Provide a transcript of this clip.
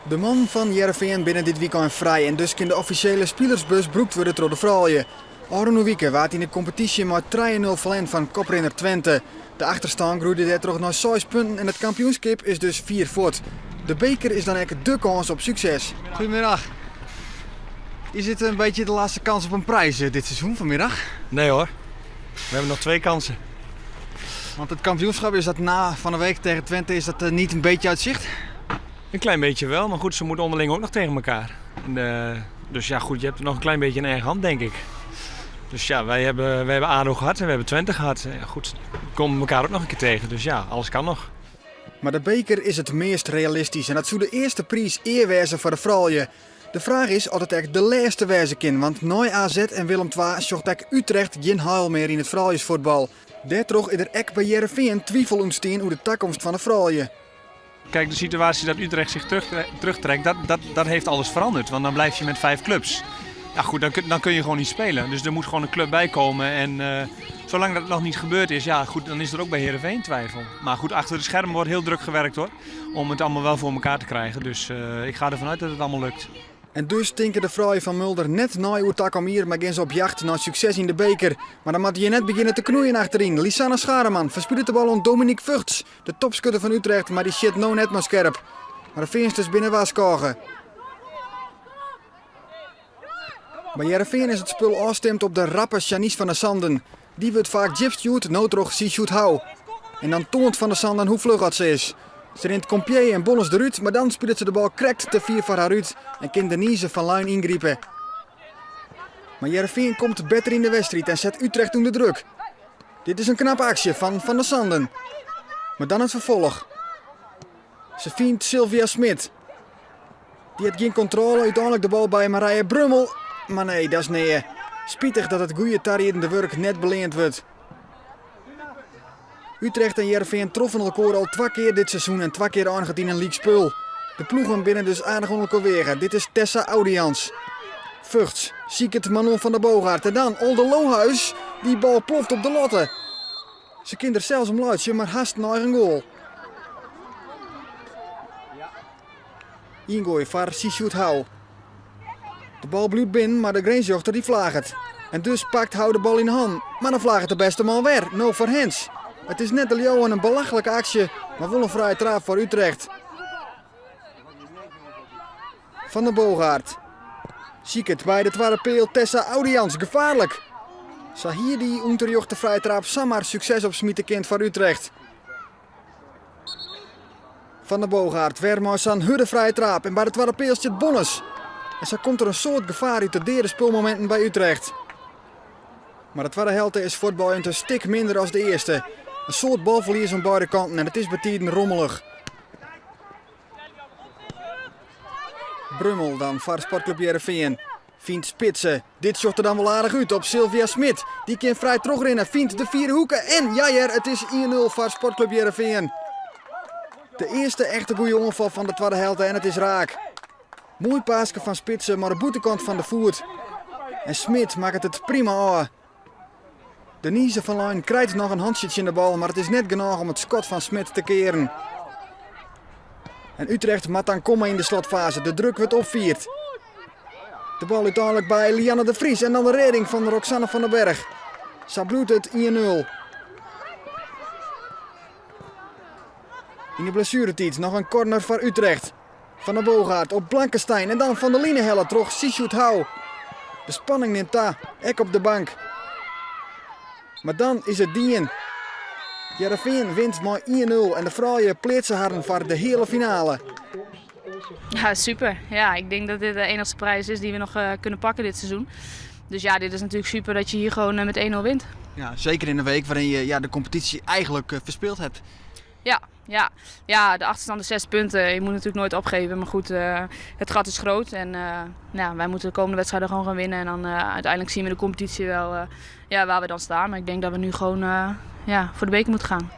De mannen fan Hearrenfean binne dit wykein frij en dus kin de offisjele spilersbus brûkt wurde troch de froulju. Ofrûne wike waard yn de kompetysje mei trije nul ferlern fan koprinner Twente. De achterstân groeide dêrtroch nei seis punten en it kampioenskip is dus fier fuort. De beker is dan ek dé kâns op sukses. Goedemiddag. Is dit een beetje de laatste kans op een prijs dit seizoen vanmiddag? Nee hoor, we hebben nog twee kansen. Want het kampioenschap is dat na van de week tegen Twente, is dat niet een beetje uit zicht? Een klein beetje wel, maar goed, ze moeten onderling ook nog tegen elkaar. En, dus ja, goed, je hebt nog een klein beetje in eigen hand, denk ik. Dus ja, wij hebben ADO gehad en we hebben Twente gehad. Ja, goed, we komen elkaar ook nog een keer tegen. Dus ja, alles kan nog. Maar de beker is it meast realistysk en dat soe de earste priis ea wêze foar de froulju. De fraach is oft it ek de lêste wêze kin, want nei AZ en Willem II sjocht ek Utrecht gjin heil mear yn it frouljusfuotbal. Dêrtroch is der ek by Hearrenfean twifel ûntstien oer de takomst fan de froulju. Kijk, de situatie dat Utrecht zich terugtrekt, dat heeft alles veranderd. Want dan blijf je met 5 clubs. Ja goed, dan kun je gewoon niet spelen. Dus er moet gewoon een club bij komen. En zolang dat nog niet gebeurd is, ja goed, dan is er ook bij Heerenveen twijfel. Maar goed, achter de schermen wordt heel druk gewerkt hoor. Om het allemaal wel voor elkaar te krijgen. Dus ik ga ervan uit dat het allemaal lukt. En dus tinke de froulju fan Mulder net nei oer takom jier, mar gean se op jacht nei sukses yn de beker. Mar dan moatte je net begjinne te knoeien achteryn. Lisanne Schareman ferspilet de bal oan Dominique Vugts, de topskutter fan Utrecht, mar dy sjit no net mei skerp. Mar de Feansters binne warskôge. By Hearrenfean is it spul ôfstimd op de rappe Shanice van de Sanden. Dy wurdt faak djip stjoerd, no troch Sjoerd Hou. En dan toant Van de Sanden hoe fluch oft se is. Se rint Compier en Bonnes derút, mar dan spilet se de bal krekt te fier foar har út en kin Denise van Luijn yngripe. Mar Hearrenfean komt better yn de wedstriid en set Utrecht ûnder druk. Dit is in knappe aksje fan Van de Sanden. Mar dan it ferfolch. Se fynt Sylvia Smit. Dy hat gjin kontrôle, úteinlik de bal by Marije Brummel. Mar nee, dat is nea. Spitich dat it goede tariedende wurk net beleand wurdt. Utrecht en Hearrenfean troffen elkoar al twa kear dit seizoen en twa kear einiget yn in lyk spul. De ploegen binne dus aardich oan elkoar weage. Dit is Tessa Oudejans. Vugts siket Manon van der Boogaard en dan Olde Lohuis. Dy bal ploft op de latte. Se kin der sels om laitsje, mar hast in eigen goal. Yngoai foar Sjoerd Hou. De bal bliuwt binnen, mar de grinsrjochter dy flaget. En dus pakt Hou de bal yn 'e hannen. Mar dan flaget de bêste man wer, no foar hands. It is net te leauwen in belachlike aksje, mar wol in frije traap foar Utrecht. Van der Boogaard siket by de twadde peal Tessa Oudejans, gefaarlik! Sa hie dy ûnterjochte frije traap samar sukses opsmite kind foar Utrecht. Van der Boogaard wer mei sa'n hurde frije traap en by de twadde peal stiet Bonnes. En sa komt der in soad gefaar út de deade spulmominten by Utrecht. Mar de twadde helte is fuotbaljend in stik minder as de earste. In soad balferlies oan beide kanten en it is betiden rommelich. Brummel dan foar Sportclub Hearrenfean. Fynt Spitse. Dit sjocht der dan wol aardich út op Sylvia Smit. Dy kin frij trochrinne, fynt de fiere hoeke en ja hear, it is 1-0 foar Sportclub Hearrenfean. De earste echte goede oanfal fan de twadde helte en it is raak. Moai paaske fan Spitse mei de bûtenkant fan de foet. En Smit makket it prima ôf. Denise van Luijn krijt noch in hantsje tsjin de bal, mar it is net genôch om it skot fan Smit te kearen. En Utrecht moat dan komme yn de slotfaze. De druk wurdt opfierd. De bal úteinlik by Lianne de Vries en dan de rêding fan Roxanne van den Berg. Sa bliuwt it 1-0. Yn de blessueretiid noch in corner foar Utrecht. Van der Boogaard op Blankenstein en dan fan de line helle troch Sjoerd Hou. De spanning nimt ta, ek op de bank. Mar dan is it dien. Hearrenfean wint mei 1-0 en de froulju pleatse harren foar de heale finale. Ja, super. Ja, ik denk dat dit de enige prijs is die we nog kunnen pakken dit seizoen. Dus ja, dit is natuurlijk super dat je hier gewoon met 1-0 wint. Ja, zeker in een week waarin je ja, de competitie eigenlijk verspeeld hebt. Ja, ja. Ja, de achterstand is 6 punten. Je moet natuurlijk nooit opgeven. Maar goed, het gat is groot. En nou, wij moeten de komende wedstrijden gewoon gaan winnen. En dan uiteindelijk zien we de competitie wel ja, waar we dan staan. Maar ik denk dat we nu gewoon ja, voor de beker moeten gaan.